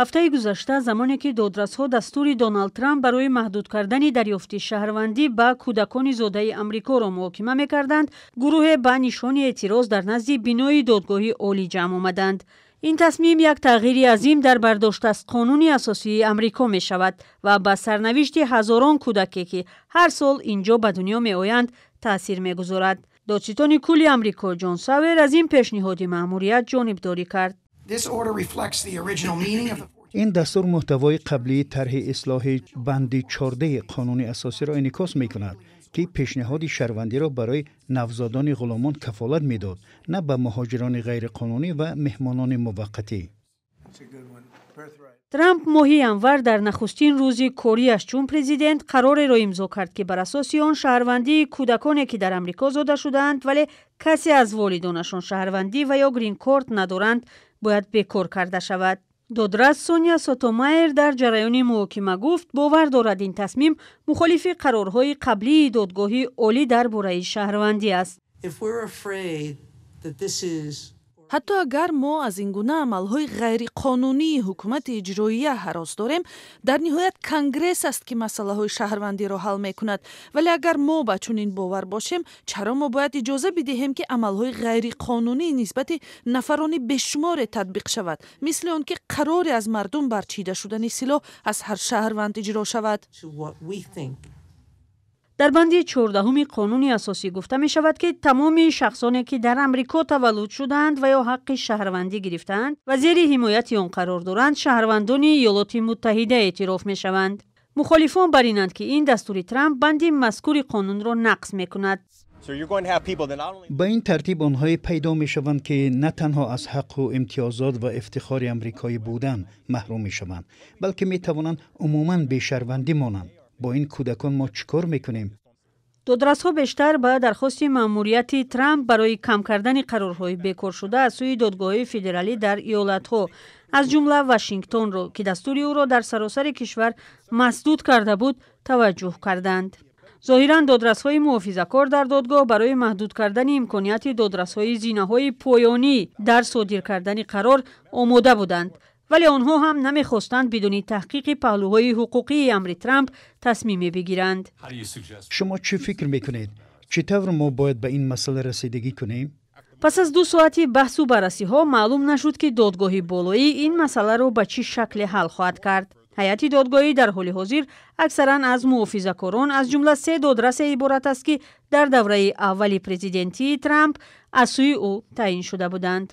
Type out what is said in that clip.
Ҳафтаи гузашта, замоне ки додрасҳо дастури Доналд Трамп барои маҳдуд кардани дарёфти шаҳрвандӣ ба кӯдакони зодаи Амрикоро муҳокима мекарданд, гурӯҳе ба нишони эътироз дар назди бинои Додгоҳи Олӣ ҷамъ омаданд. Ин тасмим як тағйири азим дар бардошт аз қонуни асосии Амрико мешавад ва ба сарнавишти ҳазорон кӯдаке, ки ҳар сол инҷо ба дунё меоянд, таъсир мегузорад. Додситони кулли Амрико Ҷон Савер аз ин пешниҳоди маъмурият ҷонибдорӣ кард. Ин дастур мӯҳтавои қаблии тарҳи ислоҳи банди 14 қонуни асосиро инъикос мекунад, ки пешниҳоди шаҳрвандиро барои навзодони ғуломон кафолат медод, на ба муҳоҷирони ғайриқонунӣ ва меҳмонони муваққатӣ. Трамп моҳи январ дар нахустин рӯзи кориаш чун президент қарореро имзо кард, ки бар асоси он шаҳрвандии кӯдаконе, ки дар Амрико зода шудаанд, вале касе аз волидонашон шаҳрвандӣ ва ё грин-корт надоранд, бояд бекор карда шавад. Додрас Соня Сотомайер дар ҷараёни муҳокима гуфт, бовар дорад, ин тасмим мухолифи қарорҳои қаблии Додгоҳи Олӣ дар бораи шаҳрвандӣ аст. Ҳатто агар мо аз ин гуна амалҳои ғайриқонунии ҳукумати иҷроия ҳарос дорем, дар ниҳоят Конгресс аст, ки масъалаҳои шаҳрвандиро ҳал мекунад. Вале агар мо ба чунин бовар бошем, чаро мо бояд иҷоза бидиҳем, ки амалҳои ғайриқонунӣ нисбати нафарони бешуморе татбиқ шавад, мисли он ки қароре аз мардум барчида шудани силоҳ аз ҳар шаҳрванд иҷро шавад? Дар банди 14-уми қонуни асосӣ гуфта мешавад, ки тамоми шахсоне, ки дар Амрико таваллуд шудаанд ва ё ҳаққи шаҳрвандӣ гирифтаанд ва зери ҳимояти он қарор доранд, шаҳрвандони Иёлоти Муттаҳида эътироф мешаванд. Мухолифон бар инанд, ки ин дастури Трамп банди мазкури қонунро нақз мекунад. Ба ин тартиб онҳое пайдо мешаванд, ки на танҳо аз ҳаққу имтиёзот ва ифтихори амрикоӣ будан маҳрум мешаванд, балки метавонанд умуман бешаҳрвандӣ монанд. Бо ин кӯдакон мо чӣ кор мекунем? Додрасҳо бештар ба дархости маъмурияти Трамп барои кам кардани қарорҳои бекоршуда аз сӯи додгоҳҳои федералӣ дар иёлатҳо, аз ҷумла Вашингтонро, ки дастури ӯро дар саросари кишвар масдуд карда буд, таваҷҷӯҳ карданд. Зоҳиран, додрасҳои муҳофизакор дар додгоҳ барои маҳдуд кардани имконияти додрасҳои зинаҳои поёнӣ дар содир кардани қарор омода буданд, вале онҳо ҳам намехостанд бидуни таҳқиқи паҳлӯҳои ҳуқуқии амри Трамп тасмиме бигиранд. Шумо чӣ фикр мекунед, чӣ тавр мо бояд ба ин масъала расидагӣ кунем? Пас аз 2 соати баҳсу баррасиҳо маълум нашуд, ки додгоҳи болоӣ ин масъаларо ба чӣ шакле ҳал хоҳад кард. Ҳайати додгоҳӣ дар ҳоли ҳозир аксаран аз муҳофизакорон, аз ҷумла се додрасе иборат аст, ки дар давраи аввали президентии Трамп аз сӯи ӯ таъин шуда буданд.